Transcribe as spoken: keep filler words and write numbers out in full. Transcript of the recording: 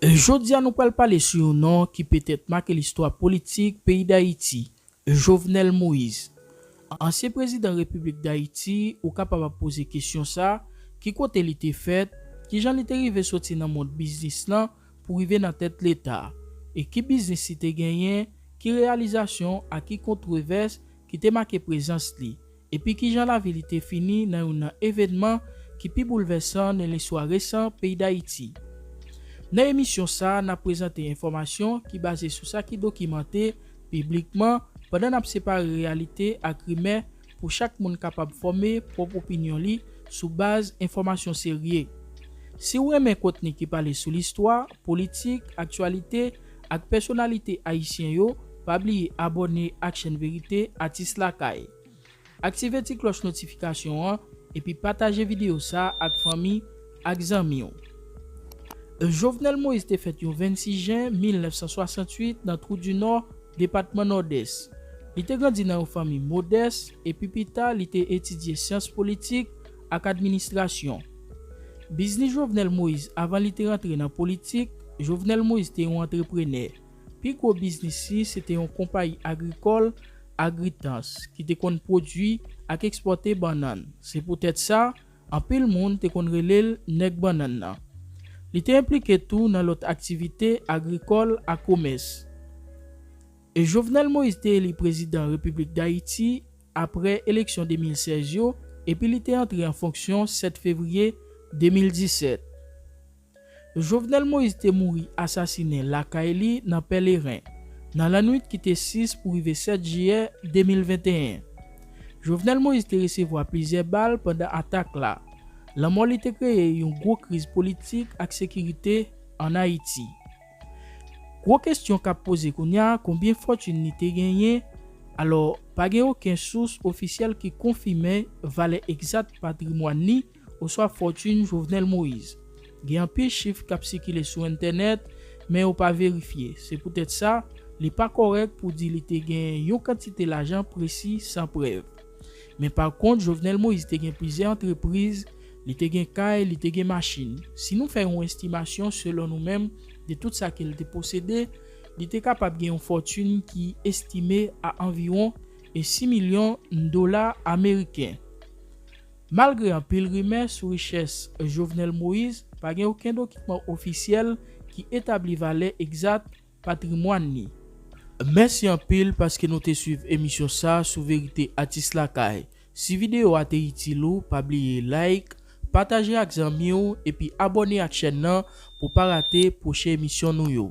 Jodi a nou pral pale sou yon non ki petèt make listwa politik peyi Dayiti, Jovenel Moïse. Ansyen prezidan Repiblik Dayiti, ou kapab ap poze kesyon sa, ki kote li te fèt, kijan li te rive soti nan mond biznis lan pou rive nan tèt Leta, e ki biznis li te genyen, ki reyalizasyon ak ki kontwovès ki te make prezans li, epi kijan lavi li te fini nan youn nan evènman ki pi boulvèsan nan listwa resan peyi Dayiti. Nan emisyon sa a, n ap prezante enfòmasyon ki baze sou sa ki dokimante piblikman pandan n ap separe reyalite ak rimè pou chak moun kapab fòme pwòp opinyon li sou baz enfòmasyon serye. Si w renmen kontni ki pale sou listwa, politik, aktyalite ak pèsonalite ayisyen yo, pa bliye abòne ak chèn Verite Atis Lakay. Aktive ti klòch notifikasyon an epi pataje videyo sa a ak fanmi ak zanmi w. Jovenel Moïse te fèt yon vennsis jen mil nèf san swasantuit nan Twou di Nò, depatman Nòdès. Li te grandi nan yon fanmi modès epi pita li te etidye syans politik ak administrasyon. Biznis Jovenel Moïse avan li te rantre nan politik, Jovenel Moïse te yon antreprenè. Pi gwo biznis li se te yon konpayi agrikòl, Agritans, ki te konn pwodui ak ekspòte bannann. Se poutèt sa, anpil moun te konn rele l nèg bannann nan. Li te enplike tou nan lòt aktivite agrikòl ak komès. E Jovenel Moïse te eli prezidan Repiblik Dayiti apre eleksyon de mil sèz yo, epi li te antre an fonksyon sèt fevriye de mil disèt. Jovenel Moïse te mouri asasinen lakay li nan Pèleren, nan lannwit ki te sis pou rive sèt jiyè de mil venteyen. Jovenel Moïse te resevwa plizyè bal pandan atak la. Lanmò li te kreye yon gwo kriz politik ak sekirite ann Ayiti. Gwo kesyon k ap poze kounye a, konbyen fòtin li te genyen? Alò, pa gen okenn sous ofisyèl ki konfime valè egzat patrimwàn li oswa fòtin Jovenel Moïse. Gen anpil chif k ap sikile sou entènèt, men yo pa verifye. Se poutèt sa, li pa kòrèk pou di li te gen yon kantite lajan presi san prèv. Men pa kont, Jovenel Moïse te gen plizyè antrepriz, li te gen kay, li te gen machin. Si nou fè yon estimasyon selon nou menm de tout sa ke l te posede, li te kapab gen yon fòtin ki estime a anviwon e sis milyon dola ameriken. Malgre anpil rimè sou richès Jovenel Moïse, pa gen okenn dokiman ofisyèl ki etabli valè egzat patrimwàn li. Mèsi anpil paske nou te swiv emisyon sa a sou Verite Atis Lakay. Si videyo a te itil ou, pa bliye like, pataje ak zanmi w, epi abòne ak chèn nan pou pa rate pwochen emisyon nou yo.